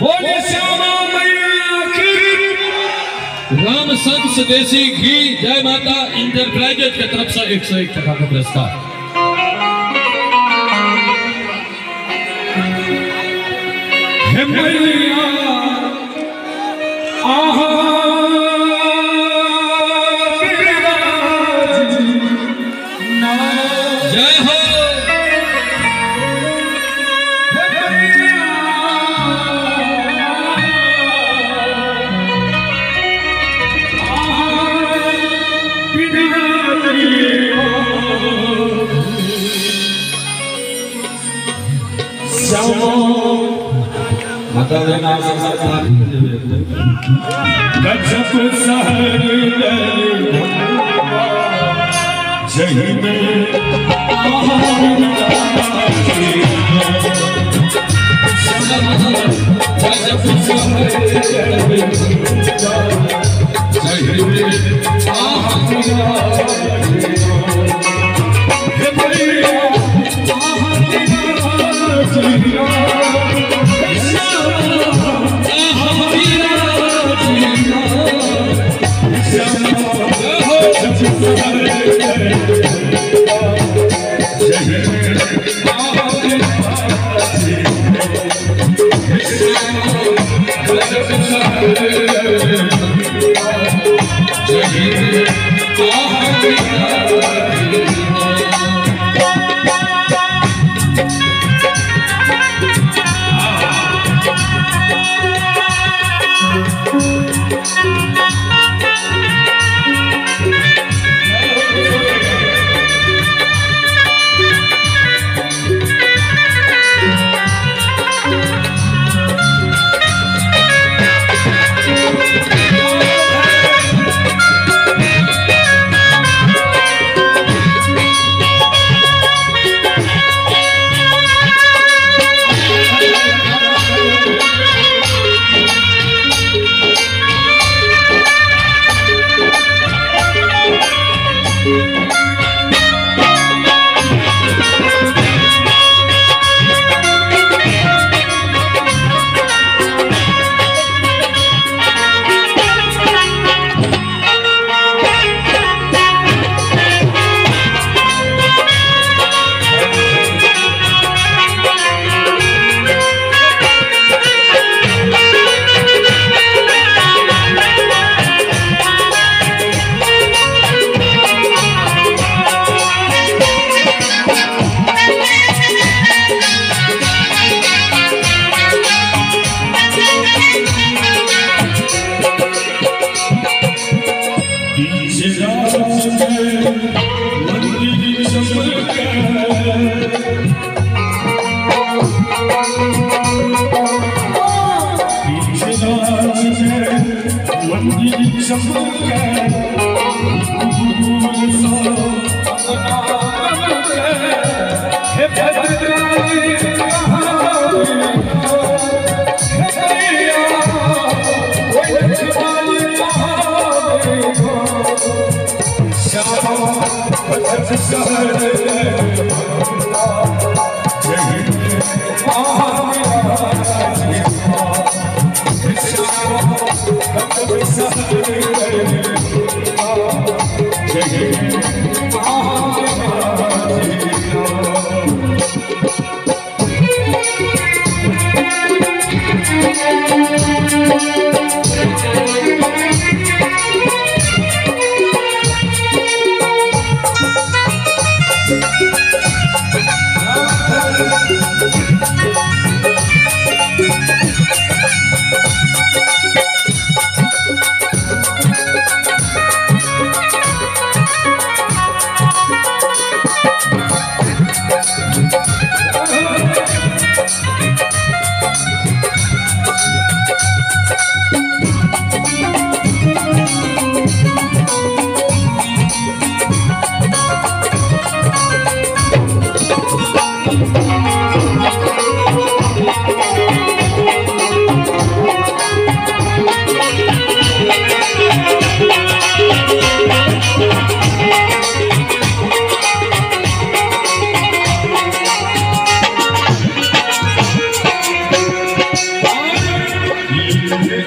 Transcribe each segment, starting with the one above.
बोले श्यामा मैया की। राम संस देसी घी जय माता इंटरप्राइजेज की तरफ से 101 टका का पुरस्कार। हे मैया आहा जय हो। गजब सहर जय में जय।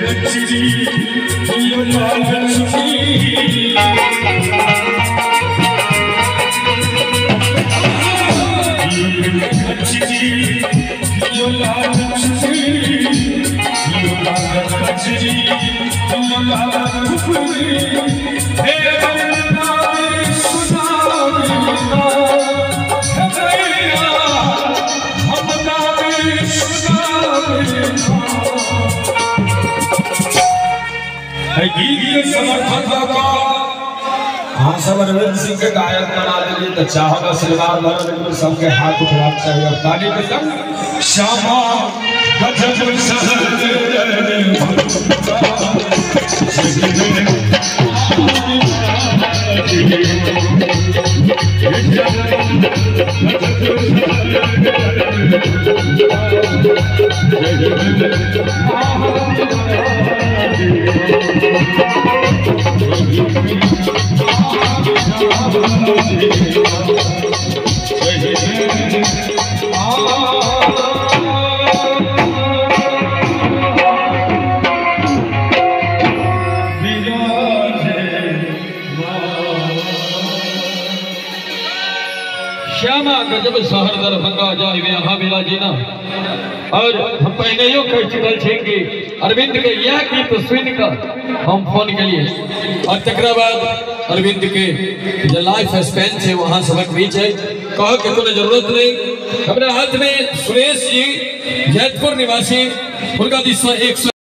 कचरी यो लाल चुनरी कचरी यो लाल चुनरी यो लाल कचरी यो लाल चुनरी हे गीत के समर्थक हाँ सब अरविंद सिंह के गायक बना दिए तो चाहब आशीर्वाद भरल सबके हाथ उठना चाहिए और ताली के संग श्यामा गजब सहर श्यामा गजब शहर दरभंगा जाइबे अहाँ बिराजीना। और हम पहले कह चुकल छी कि अरविंद के यह गीत सुनिकर हम फोन के लिए और तकरा बाद अरविंद के जो लाइफ स्पैन है वहाँ सबक बीच है कह के कोनो जरूरत नहीं। हमारे हाथ में सुरेश जी जैतपुर निवासी उनका दिशा 100